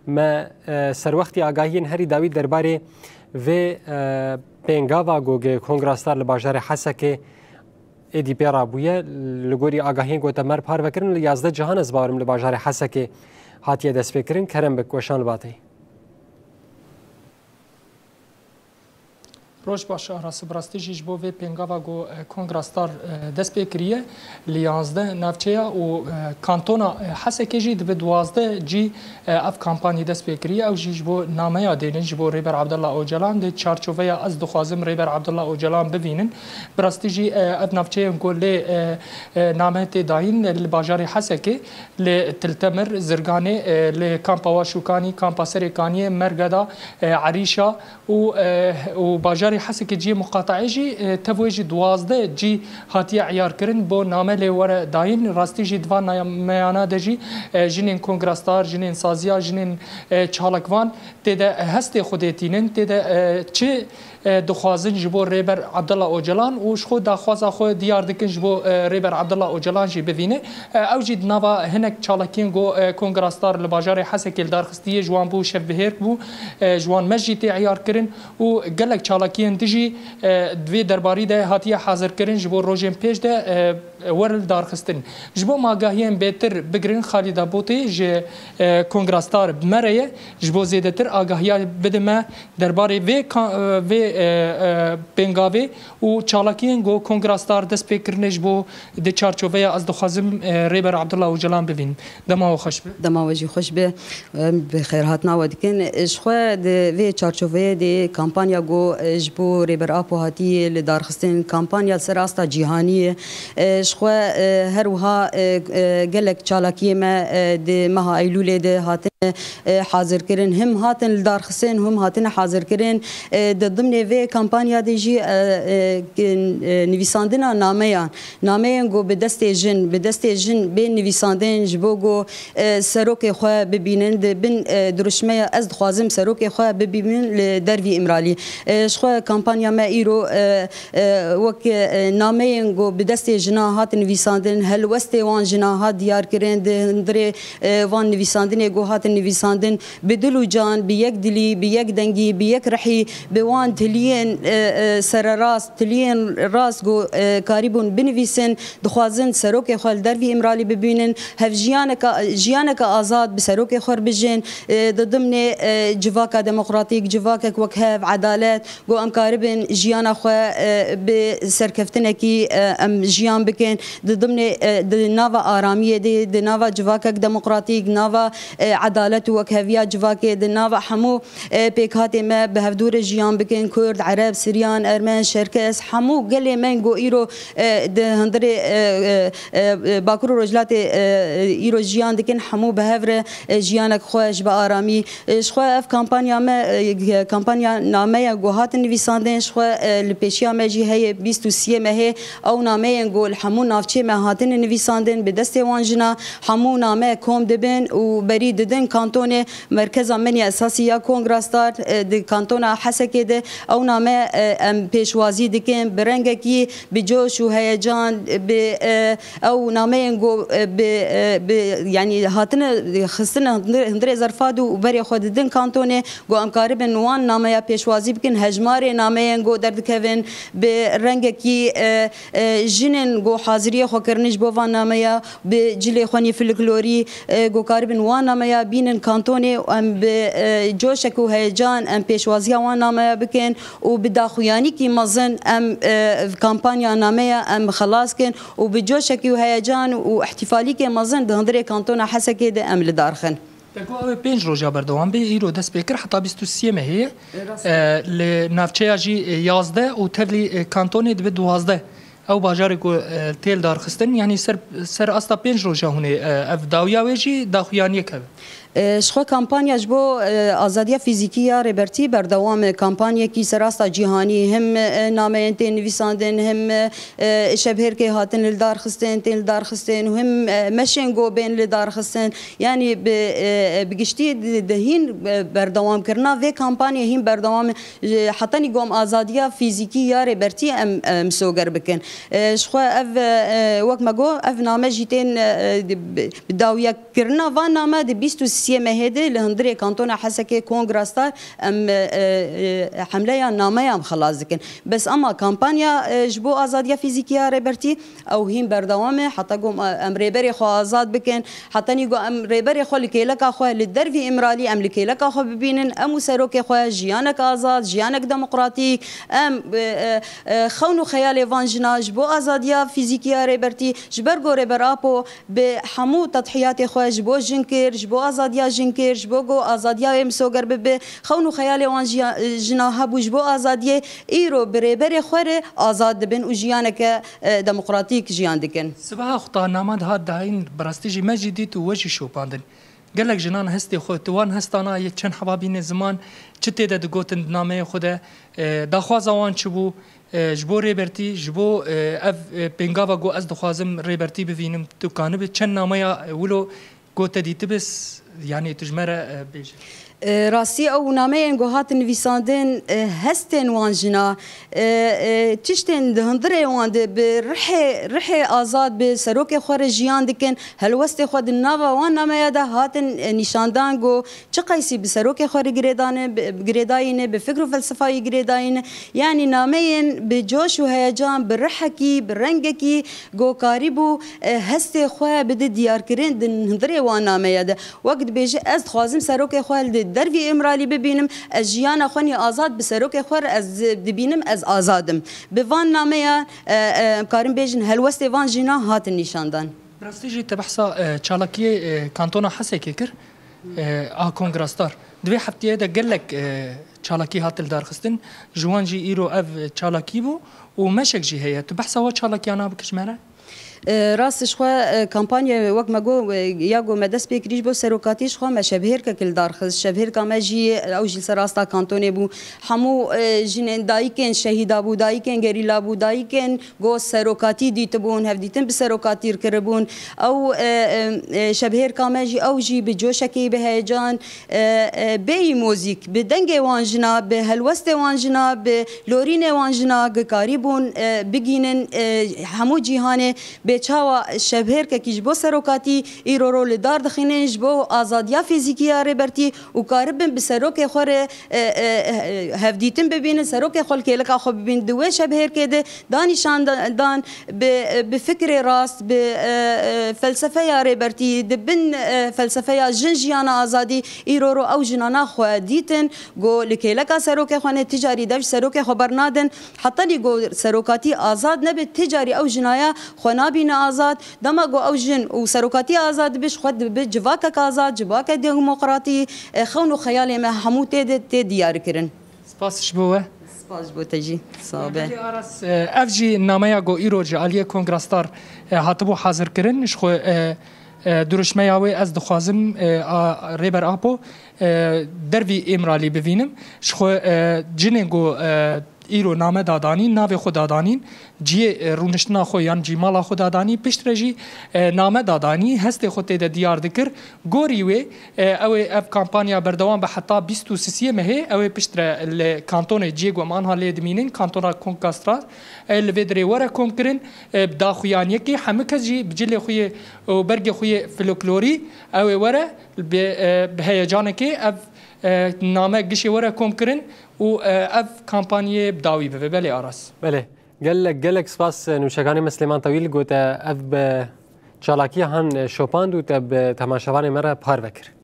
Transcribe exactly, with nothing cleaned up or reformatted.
Me, e, serwextî agahiyên herî dawî derbarê vê, e, pêngava ku Kongra Star li bajarê Hesekê êdî pê rabûye. Li gorî agahiyên ku te me re parve kirin, li yazdeh cihan ez bawerim li bajarê Hesekê hatiye destpêkirin. Kerem bik, weşan li ba te. Roj baş, Aras. Bi rastî jî ji bo vê pêngava ku, e, Kongra Star, e, dest pê kiriye, li yazdeh navçeya û, e, kantona, e, Hesekê jî dibe duwazdeh cî, e, ev kampanyê dest pê kiriye. Ew jî ji bo nameya dênin ji bo Rêber Abdullah Ocalan, di çarçoveya ez dixwazim Rêber Abdullah Ocalan bivînin. Bi rastî jî, e, ev navçeyên ku lê, e, e, name tê dayîn, li bajarê Hesekê, li Til Temir, Zirganê, e, li kampa Waşûkanî, kampa Serêkaniyê, Mergeda, e, Erîşa, û, e, û bajarê Hesekê cihê muqateyê jî, e, tev wê jî duwazdeh cî hatiye eyarkirin bo name lê were dayîn. Rastî jî di van nameyana de jî, e, jinên Kongra Star, jinên saziya, jinên, e, çalakvan tê de hestê xwe dê tînin, tê de, e, çi, e, dixwazin ji bo Rêber Abdullah Ocalan û ji xwe daxwaza xwe diyar dikin ji bo, e, Rêber Abdullah Ocalan jî bivîne. E, ew jî di nava hinek çalakiyên ku, e, Kongra Star li bajarê Hesekê li dar xistî yê, ji wan bû şevbihêr bû, e, ji wan me jî tê eyar kirin û gelek çalakiyên dijî, e, di vê derbarî de hatiye hazirkirin ji bo rojên pêş de, e, werin li dar xistin. Ji bo agahiyên bêtir bigirin, Xalîda Botê ji, e, Kongra Star bi me re ye, ji bo zêdetir agahiya bide me derbarê vê ka-, e, vê, e, e, pêngavê û çalakiyên ku Kongra Star dest pê kirine ji bo di çarçoveya ez dixwazim, e, Rêber Abdullah Ocalan bivînim. Dema we xweş be. Dema we jî xweş be. Em bi xêrhatina we dikin. Ji xwe di vê çarçoveyê de kampanya ku, e, ji bo Rêber Apo hatiye li darxistin, kampanya li ser asta cîhanî ye. E, ji xwe, e, her wiha, e, e, gelek çalakiyê me, e, di meha Eylûlê de hatine, e, hazirkirin. Him hatin li darxistin, him hatine hazirkirin. E, di dimnê vê kampanya de jî, e, e, e, nivîsandina nameyan, nameyên ku bi destê jin, bi destê jin bên nivîsandin ji bo ku, e, serokê xwe bibînin, di bin, e, dirûşmeya ez dixwazim serokê xwe bibînin li dervî Îmralî. E, ji xwe kampanya me îro, e, e, wek, e, nameyên ku bi destê jina hat nivîsandin, helwestê wan jina hat diyar kirin, di hundirê, e, van nivîsandinê ku hatin nivîsandin, bi dil û can, bi yek dilî, bi yek dengî, bi yek rihî, bi wan tiliyên, e, e, sererast, tiliyên rast ku, e, karîbûn binivîsin, dixwazin serokê xwe li dervî Îmralî bibînin, hev jiyaneka, jiyaneka azad bi serokê xwe re bijin, e, di dimnê, e, civaka demokratîk, civakek wek hev, edalet, ku em karibin jiyana xwe, e, bi serkeftinekî, e, em jiyan bikin. Di dimnê, e, di nava aramiyê de, di nava civakek demokratîk, nava, e, edalet û wekheviya civakê, di nava hemû, e, pêkhatê me bi hevdû re jiyan bikin, Kurd, Ereb, Siryan, Ermen, Şerkes, hemû gelê me ku îro, e, di hundirê, e, e, e, e, Bakur û Rojhilatê, e, îro jiyan dikin, hemû bi hev re, e, jiyanek xweş, bi aramî. E, ji xwe ev kampanya me, e, kampanya nameya ku hatin nivîsandin, ji xwe, e, li pêşiya me jî heye bîst û siyê mehê. Ew nameyên ku li hemû navçê me hatine nivîsandin, bi destê wan jina hemû name kom dibin û berî didin kantonê, merkeza menî esasî ya Kongra Star, e, di kantona Hesekê de ew name, e, em pêşwazî dikin, bi rengekî bi coş û heyecan, bi, e, ew nameyên ku, e, bi, e, bi, yanî hatine xistine hundir-, hundirê zerfad û berê xwe didin kantonê, ku em karibin wan nameya pêşwazî bikin, hejmarê nameyên ku derdikevin, bi rengekî, e, e, jinên ku haziriyê xwe kirinî ji bo van nameya, bi cilê xwe nî folklorî, e, ku karibin wan nameya bînin kantonê û em bi, e, coşek û heyecan em pêşwaziya wan nameya bikin û bi daxuyanîkî mezin em, e, kampanya nameya em xilas kin û bi coşekî û heyecan û ihtifalîkê mezin di hundirê kantona Hesekê de em li dar xin. Te got ew ê pênc roja berdewam bê, îro dest pê kir heta bîst û siyê mehê ye. E, rast e. E, li navçeya jî, e, yazdeh û tevlî, e, kantonê dibe duwazdeh. Ew bajarê ku, e, tê lidarxistin, yanî ser, ser asta pênc roja hûn ê, e, ev dawiya wê jî daxuyaniyek hebe. E, ji xwe kampanya ji bo, e, azadiya fîzîkî ya Rêbertî berdewam e. Kampanyekî ser asta cîhanî, him, e, nameyên tên nivîsandin, him, e, şevbihêrkê hatin lidarxistin, tên lidarxistin û him, e, meşên ku bên lidarxistin. Yanî bi, e, bi giştî di, di hîn, e, berdewamkirina vê kampanyê hîn berdewam e. Ji hetanî ku em azadiya fîzîkî ya Rêbertî em, e, misoger bikin. E, ji xwe ev, e, wek me got, ev name jî tên, e, di, bi, bi dawiyekirina van name di bîst û siyê mehê de li hundirê kantona Hesekê Kongra Star em, e, e, hemleya nameya em xelas dikin. Bes ema kampanya, e, ji bo azadiya fîzîkî ya Rêbertî, ew hîn berdewam e. Heta ku em, em rêberê xwe azad bikin, heta nî ku em rêberê xwe li kêleka xwe, li dervî Îmralî em li kêleka xwe bibînin, em û serokê xwe jiyanek azad, jiyanek demokratîk, em, e, e, e, xewn û xeyalê van jina ji bo azadiya fîzîkî ya Rêbertî, ji ber ku Rêber Apo bi hemû tedhiyatê xwe ji bo jin kir, ji bo azadiya jin kir, ji bo ku azadiya wê misoger bibe. Xewn û xeyalê wan jiya-, jina hebû ji bo azadiyê, îro bi rêberê xwe re azad dibin û jiyaneke, e, demokratîk jiyan dikin. Sibeha xwe ta nama dihat dayîn, bi rastî jî me jî dît û we jî şopandin. Gelek jinan hestê xwe, tu wan hestana yê çend heba bîne ziman, çi tê de digotin di nameyê xwe de, e, daxwaza wan çi bû, e, ji bo Rêbertî, ji bo, e, ev, e, pêngava ku ez dixwazim Rêbertî bivînim, tu kanibe çend nameya, e, wilo ku te dîtibe, s-, yanî tu ji me re, e, bêje. E, rastî ew nameyên ku hatin nivîsandin, e, hestên wan jina, e, e, tiştên di hundirê wan de bi rihê, rihê azad bi serokê xwe re jiyan dikin, helwestê xwe di nava wan nameya de hatin, e, nîşandan ku çi qeysî bi serokê xwe re girêdane, bi, girêdayî ne, bi fikr û felsefa wî girêdayî ne. Yanî nameyên bi coş û heyecan, bi rihekî, bi rengekî ku karîbû, e, hestê xwe bide diyarkirin di hundirê wan nameya de. Wek dibêje, ez dixwazim serokê xwe li dervî Îmralî bibînim, ez jiyana xwe nî azad bi serokê xwe re ez dibînim, ez azad im. Bi van nameya, e, e, em karin bêjin helwestê van jîna hatin nîşandan. Bi rastî jî te behsa, e, çalakiyê, e, kantona Hesekê kir, e, a Kongra Star. Di vê heftiyê de gelek, e, çalakî hat lidarxistin. Ji wan jî îro ev çalakî bû û meşek jî heye. Tu behsa we çalakiyana bikî ji me re? E, rast ji xwe, e, kampanya wek me got, e, ya ku me dest pê kirî ji bo serokatî ji xwe me şevhêrkek lidarxist. Şevhêrka me jî, ew jî li ser asta kantonê bû. Hemû, e, jinên dayikên şehîda bû, dayikên gerîla bû, dayikên ku serokatî dîtibûn, hevdîtin bi serokatî kiribûn. Ew, e, e, e, şevhêrka me jî, ew jî bi coşekê, bi heyecan, e, e, bêyî mozîk, bi dengê wan jina, bi helwestê wan jina, bi lorînê wan jina, gikarî bûn, e, bigînin, e, hemû cîhanê bê çawa şevhêrkekî ji bo serokatî îro ro li dar dixînin, ji bo azadiya fîzîkî ya Rêbertî û karibin bi serokê xwe re, e, e, e, hevdîtin bibînin, serokê xwe li kêleka xwe bibînin. Di wê şevhêrkê de danîşandan bi, bi fikrê rast, bi, e, e, felsefeya Rêbertî, di bin, e, felsefeya jin jiyana azadî, îro ro ew jinana xwe dîtin, ku li kêleka serokê xwe ne, ti carî dev ji serokê xwe bernadin, hetanî ku serokatî azad nebe, ti carî ew jinaya xwe nabîne azad. Dema ku ew jin û serokatî azad dibe, ji xwe dibe civakek azad, civakek demokratî, e, xewn û xeyalê me hemû tê de tê diyarkirin. Spas ji bo we. Spas ji bo te jî. Sabe. Belê Aras, e, ev jî nameya ku îro ji aliyê Kongra Star, e, hatibû hazirkirin. Ji xwe, e, e, duruşmeya wê ez dixwazim, e, a, Rêber Apo, e, dervî Îmralî bivînim. Ji xwe, e, cinên ku, e, îro name dadanîn, navê xwe dadanîn, ciyê, e, rûniştina xwe yan cî mala xwe dadanî, piştre jî, e, name dadanî, hestê xwe tê de diyar dikir. Gorî wê, e, ew ê ev kampanya berdewam be heta bîst û sisiyê mehê, ew ê piştre li kantonê ciyê ku em anha lê dimînin, kantona Kongra Star, e, li vê dirê were komkirin, e, bi daxuyaniyekê hemû kes jî bi cilê xwe yê û bergê xwe yê folklorî ew ê were bi, e, bi heyecanekê ev, e, name gişê were komkirin û, e, ev kampanyê bi dawî bibe. Belê Aras. Belê. Gelek, gelek spas, e, nûşekanê me Silêman Tewîl got, e, ev bi çalakiya han, e, şopand û te bi temaşevanê me re parve kir.